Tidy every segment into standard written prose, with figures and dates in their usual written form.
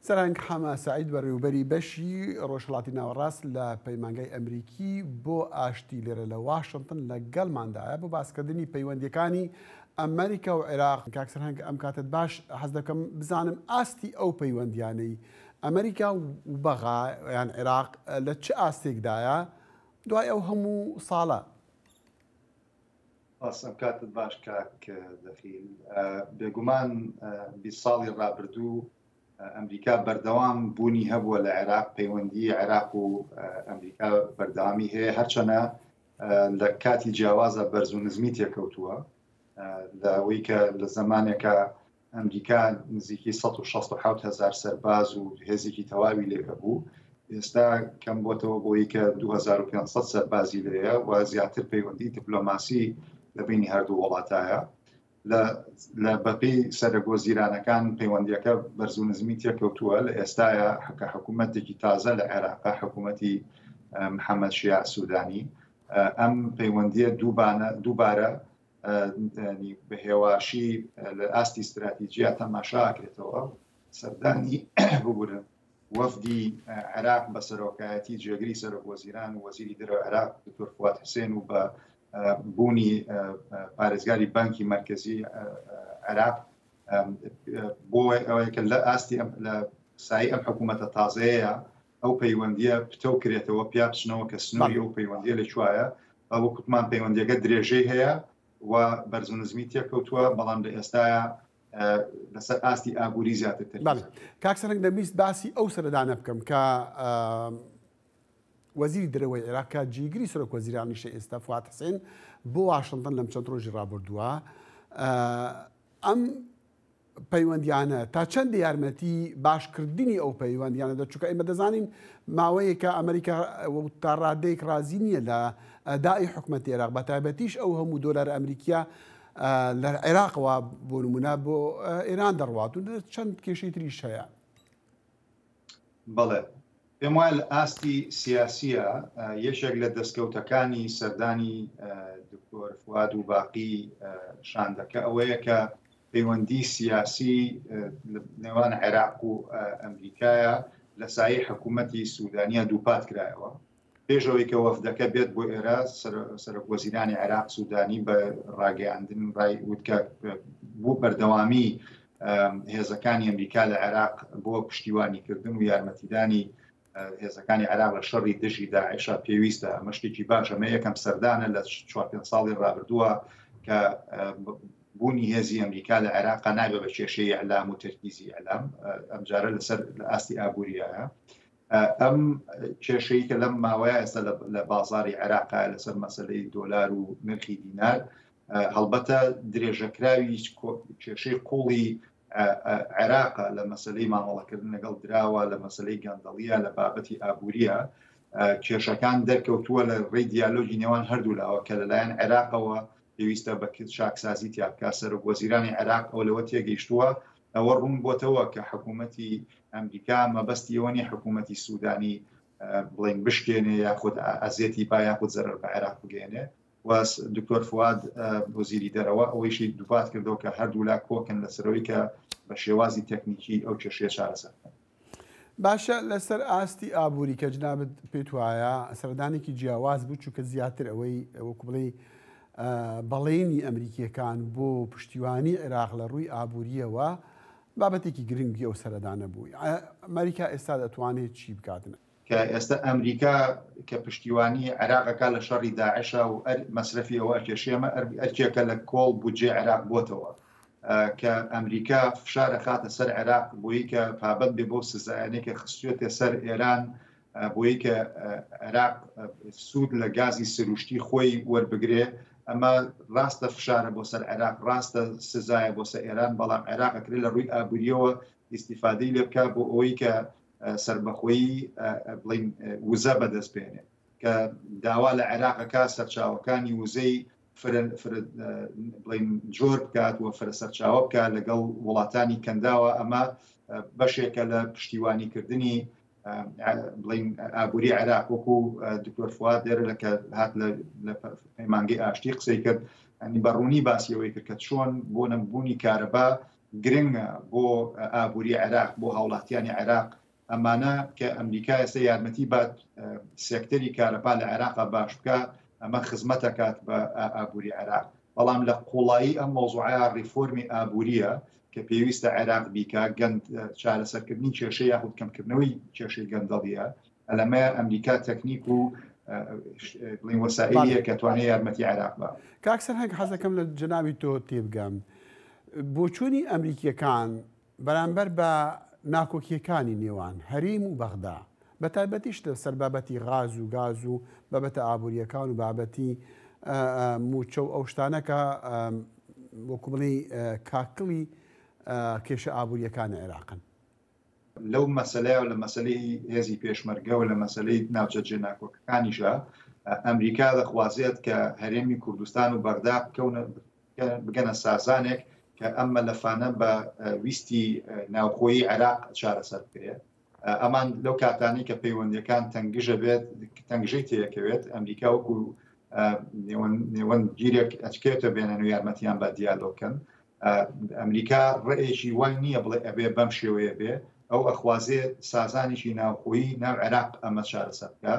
سەرهەنگ حەمە سەعید بەڕێوبەری بەشی ڕۆژهەڵاتی ناوەڕاست لە پەیمانگای ئەمریکی بۆ ئاشتی لێرە لە واشنتن لەگەڵماندایە بۆ باسکردنی پەیوەندیەکانی ئەمریکا و عێراق. کاک سەرهەنگ ئەم کاتت باش، حەز دەکەم بزانم ئاستی ئەو پەیوەندیانەی ئەمریکا و بەغا یان عێراق لە چ ئاستێکدایە دوای ئەو هەموو ساڵە؟ سپاس ئەم کاتت باش کاک دەخیل. بێگومان 20 ساڵی ڕابردوو ئەمریکا بەردەوام بوونی هەبووە لە عێراق، پەیوەندی عێراق و ئەمریکا بەردەوامی هەیە، هەرچەنە لە کاتی جیاوازە بەرز و نزمی تێکەوتووە، لەوەی کە لە زەمانێکە ئەمریکا نزیکی 167 هزار سەرباز و هێزێکی تەواوی لێ هەبوو، ئێستا کەم بۆتەوە بۆی کە 2500 سەربازی لێیە و زیاتر پەیوەندی دیپلۆماسی لە بینی هەردوو وڵاتایە. لە بەپێی سەرەک وەزیرانەکان پەیوەندیەکە بەرز و نزمی تێکەوتووە. لە ئێستاە کە حکوومەتێکی تازە لە عێراقا، حکوومەتی محەممەد شیاع سوودانی، ئەم پەیوەندیە دووبارە بە هێواشی لە ئاستی استراتیجیا تەماشاکرێتەوە. سەردانی ببورن وەفدی عێراق بە سەرۆکایەتی جێگری سەرۆک وەزیران و وەزیری دەرەوە عێراق دکتۆر فواد حسێن و بە بوونی پارێزگاری بانکی مەرکەزی عێراق بۆ ئەوەیە کە لە ئاستی لە سای ئەم حکوومەتە تازەیە ئەو پەیوەندیە پتەو کرێتەوە، پیا بچنەوە کە سنووری ئەو پەیوەندیە لە کوایە. ئەوە کوتمان پەیوەندیەکە درێژەی هەیە و بەرز و نزمی تێکەوتووە، بەڵام لە ئێستاە لەسەر ئاستی ئابووری زیاتر تەرکیز. کاک سەرنگ دەمویست باسی ئەو سەردانە بکەم کە وەزیری دەرەوەی عێراق کە جێگری سەرۆک وەزیرانیشە ئێستا فواد حسێن بۆ واشنتن لەم چەند ڕۆژی ڕابردووە، ئەم پەیوەندیانە تا چەند یارمەتی باشکردنی ئەو پەیوەندیانە دە، چونکە ئێمە دەزانین ماوەیەکە ئەمریکا تا ڕادەیەک ڕازی نییە لە ئەدای حکومەتی عێراق، بە تایبەتیش ئەو هەموو دۆلار ئەمریکیە لە عێراقەوە بۆ نمونە بۆ ئێران دەڕوات و چەند کێشەی تریش هەیە. بەڵێ، پێم وایە لە ئاستی سیاسیە یەکێک لە دەستکەوتەکانی سەردانی دکتۆر فواد و باقی شاندەکە ئەوەیە کە پەیوەندی سیاسی نێوان عێراق و ئەمریکایە لە سایەی حکوومەتی سوودانیا دووپات کرایەوە. پێش ئەوەی کە وەفدەکە بێت بۆ ئێرە، سەرۆک وەزیرانی عێراق سوودانی بە ڕاگەیاندن ڕای وت کە بۆ بەردەوامی هێزەکانی ئەمریکا لە عێراق بۆ پشتیوانیکردن و یارمەتیدانی هێزەکانی عێراق لە شەڕی دژی داعشا پێویستە. ئەمە شتێکی باشە. ئەمە یەکەم سەردانە لە چوار پێنج ساڵی ڕابردووە کە بوونی هێزی ئەمریکا لە عێراقا نابێ بە کێشەی ئیعلام و تەرکیزی ئیعلام، ئەمجارە لەسەر لە ئاستی ئابووریایە. ئەم کێشەی کە لەم ماوەیە ئێستا لە بازاری عێراقا لەسەر مەسلەی دۆلار و نرخی دینار، هەڵبەتە درێژەکراوی کێشەی قوڵی عێراقە لە مەسلەی مامەڵەکردن لەگەڵ دراوە، لە مەسلەی گەندەڵیە، لە بابەتی ئابووریە. کێشەکان دەرکەوتووە لە ڕێی دیالۆگی نێوان هەردوو لاوە کە لەلایەن عێراقەوە پێویستە بە چاکسازی تیا بکات. سەرۆک وەزیرانی عێراق ئەو لەوە تێگەیشتووە، ئەوە ڕوون بۆتەوە کە حکوومەتی ئەمریکا مەبەستی ئەوە نیە حکوومەتی سوودانی بڵین بشکێنێ یاخود ئەزیەتی با یاخود زەرەر بە عێراق بگەێنێ. و دکتۆر فواد وەزیری دەرەوە ئەوەیشی دووپات کردەوە کە هەردوولا کۆکن لەسەرەوەی کە بە شێوازی تەکنیکی ئەو کێشەیە چارەسەر بکەن. باشە لەسەر ئاستی ئابووری کە جنابت پێت وایە سەردانێکی جیاواز بوو، چونکە زیاتر ئەوەی وەکو بڵێی بەڵێنی ئەمریکییەکان بۆ پشتیوانی عێراق لە ڕووی ئابوورییەوە بابەتێکی گرنگی ئەو سەردانە بوو، ئەمریکا ئێستا دەتوانێت چی بکاتن؟ کە ئێستا ئەمریکا کە پشتیوانی عێراق ئەکا لە شەڕی داعشا و مەسرەفی ئەوە ئەکێشێ، ئەمە ئەرکێکە لە کۆڵ بودجەی عێراق بۆتەوە کە ئەمریکا فشار ئەخاتە سەر عێراق بۆی کە پابەند بێ بەو سزایانەی کە خستوێتە سەر ئێران، بۆی کە عێراق سوود لە گازی سروشتی خۆی وەربگرێ. ئەمە ڕاستە فشارە بۆ سەر عێراق، ڕاستە سزایە بۆ سەر ئێران، بەڵام عێراق ئەکرێت لە ڕووی ئابووریەوە ئیسیفادەی لێ بکات بۆ ئەوەی کە سربەخۆیی بڵین وزە بەدەست بێنێ، کە داوا لە عێراقەکە سەرچاوەکانی وزەی بڵین جۆر بکات و فرە سەرچاوە بکات لەگەڵ وڵاتانی کەنداوە. ئەمە بەشێکە لە پشتیوانیکردنی بڵین ئابووری عێراق. وەکو دکتۆر فواد لێرە لە کە هات لە پەیمانگەی ئاشتی قسەی کرد، ئەنی بەڕوونی باسی ئەوەی کرد کە چۆن بۆ نەبوونی کارەبا گرنگە بۆ ئابووری عێراق، بۆ هاوڵاتیانی عێراق، ئەمانە کە ئەمریکا ئێستا یارمەتی بات سێکتەری کارەبا لە عێراقا باش بکە، ئەمە خزمەت ئەکات بە ئابووری عێراق. بەڵام لە قوڵایی ئەم مەوزوعە ڕیفۆرمی ئابووریە کە پێویستە عێراق بیکا، گەند چارەسەرکردنی کێشەی یاخود کەمکردنەوەی کێشەی گەندەڵیە. ئەلەمەیە ئەمریکا تەکنیک و بڵین وەسائلیە کە توانێت یارمەتی عێراق بە. کاک سەرهەنگ حەزەکەم لە جەنابی تۆ تێبگەم بۆچوونی ئەمریکیەکان بەرامبەر بە ناکۆکییەکانی نێوان هەریم و بەغدا، بە تایبەتیش لە سەر بابەتی غاز و گاز و بابەتە ئابوورییەکان و بابەتی مووچە و ئەو شتانە کە وەکو بڵێی کاکڵی کێشە ئابوورییەکانی عێراقن. لەو مەسەلەیە و لە مەسەلەی هێزی پێشمەرگە و لە مەسەلەی ناوچە جێناکۆکەکانیشا ئەمریکا دەخوازێت کە هەرێمی کوردستان و بەغدا بکەونە بگەنە سازانێک کە ئەم مەلەفانە بە ویستی ناوخۆیی عێراق چارەسەر بکرێت. ئەمان لەو کاتانەی کە پەیوەندیەکان تەنگژە بێت، تەنگژەی تێکەوێت، ئەمریکا وەکو نێوەند گیرێک ئەچکێتە بێنن و یارمەتیان بە دیالۆکەن. ئەمریکا ڕێیەکی وای نییە بڵێ ئەبێ بەم شێوەیە بێ، ئەو ئەخوازێ سازانێکی ناوخۆیی ناو عێراق ئەمە چارەسەر بکە.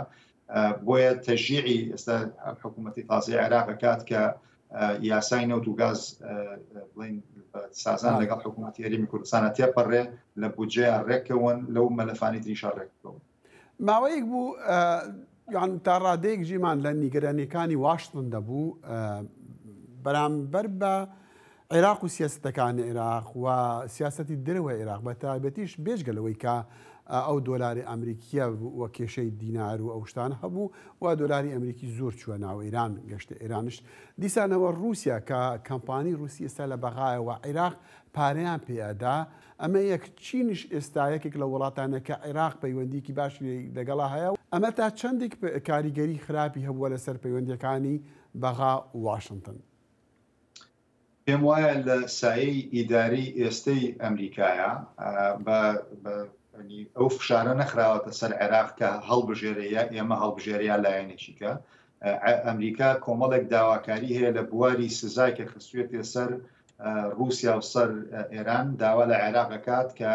بۆیە تەشجیعی ئێستا ئەم حکوومەتی تازەی عێراق ئەکات کە یاسای نەوت و گاز بڵین سازان لەگەڵ حکوومەتی هەرێمی کوردستانە تێپەڕێ، لە بودجەیان ڕێککەون، لەو مەلەفانی تریشا ڕێککەون. ماوەیەک بوو یان تا ڕادەیەک جیمان لە نیگەرانیەکانی واشنتن دەبوو بەرامبەر بە عێراق و سیاسەتەکانی عێراق و سیاسەتی دەرەوەی عێراق بە تایبەتیش بێجگە لەوەی کە ئەو دۆلاری ئەمریکیە و کێشەی دینار و ئەو شتانە هەبوو و دۆلاری ئەمریکی زۆر چووە ناو ئێران گەشتە ئێرانش دیسانەوە رووسیا کە کەمپانی رووسی ئێستا لە بەغایەوە عێراق پارەیان پێ ئەدا ئەمە یەک چینیش ئێستا یەکێک لە وڵاتانە کە عێراق پەیوەندیکی باشی لەگەڵا هەیە و ئەمە تا چەندێک کاریگەری خراپی هەبووە لەسەر پەیوەندیەکانی بەغا و واشنتن؟ پێم وایە لە سایەی ئیدارەی ئێستەی ئەمریکایە بە ئەو فشارە نەخراوەتە سەر عێراق کە هەڵبژێرێ یا ئێمە هەڵبژێرێ یا لایەنێکی کە. ئەمریکا کۆمەڵێک داواکاری هەیە لە بواری سزای کە خستوێتێ سەر رووسیا و سەر ئێران، داوا لە عێراق ئەکات کە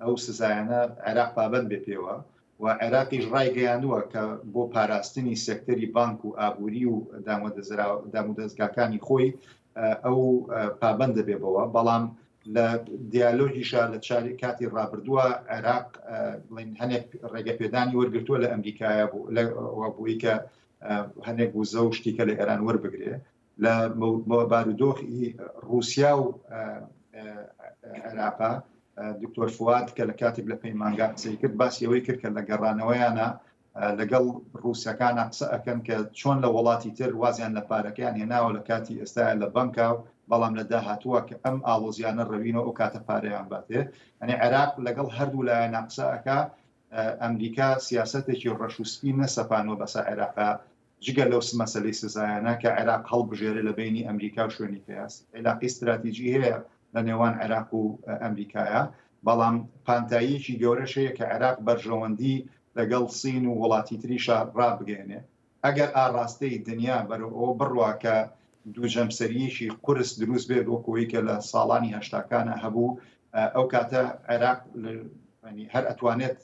ئەو سزایانە عێراق پابەند بێ پێوە و عێراقیش ڕایگەیاندووە کە بۆ پاراستنی سێکتەری بانک و ئابووری و دامودەزگاکانی خۆی ئەو پابەند دەبێ بەوە. بەڵام لە دیالۆگیشا لە چاری کاتی ڕابردووە عێراق بڵین هەنێک ڕێگەپێدانی وەرگرتووە لە ئەمریکایە بۆی کە هەنێک وزە و شتیکە لە ئێران وەربگرێ. لە بارودۆخی رووسیا و عێراقا دکتۆر فواد کە لە کاتێک لە پەیمانگا قسەی کرد باسی ئەوەی کرد کە لە گەڕانەوەیانە لەگەڵ رووسەکانە قسە ئەکەن کە چۆن لە وڵاتی تر وازیان لە پارەکەیان هێناوە لە کاتی ئێستا لە بەنکا و بەڵام لە داهاتووە کە ئەم ئاڵۆزیانە ڕەوینەوە ئەو کاتە پارەیان باتێ. ئەنی عێراق لەگەڵ هەردوو لایەنە قسە ئەکا. ئەمریکا سیاسەتێکی ڕەش و سپی نەسەپانوە بەسە عێراقا جگە لەو مەسەلەی سزایانە کە عێراق هەڵبژێرێ لە بەینی ئەمریکا و شوێنی کەیاس. عیلاقەی ستراتیجی هەیە لە نێوان عێراق و ئەمریکایا، بەڵام پانتاییەکی گەورەش هەیە کە عێراق بەرژەوەندی لەگەڵ سین و وڵاتی تریشا ڕابگەیەنێ. ئەگەر ئاڕاستەی دنیا بەرەو ئەوە بڕوا کە دووجەمسەرییەکی قورس دروست بێت وەکو ئەوەی کە لە ساڵانی هەشتاکانا هەبوو، ئەو کاتە عێراق هەر ئەتوانێت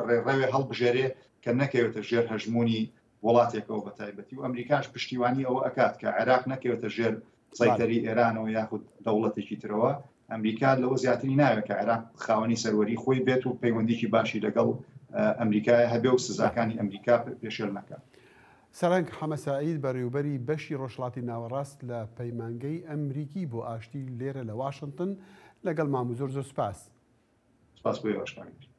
ڕێڕەوێ هەڵبژێرێ کە نەکەوێتە ژێر هەژموونی وڵاتێکەوە بە تایبەتی و ئەمریکاش پشتیوانی ئەوە ئەکات کە عێراق نەکەوێتە ژێر سەیتەری ئێرانەوە یاخود دەوڵەتێکی ترەوە. ئەمریکا لەوە زیاتری ناوێت کە عێراق خاوەنی سەروەری خۆی بێت و پەیوەندیکی باشی لەگەڵ ئەمریکای هەبێ و سزاکانی ئەمریکا پێشێل نەکات. سەرەنگ حەمە سەعید بەڕێوبەری بەشی ڕۆژهەڵاتی ناوەڕاست لە پەیمانگەی ئەمریکی بۆ ئاشتی لێرە لە واشنتن لەگەڵ مامو زۆر زۆر سوپاس. سپاس بۆ ئێوەش کاک.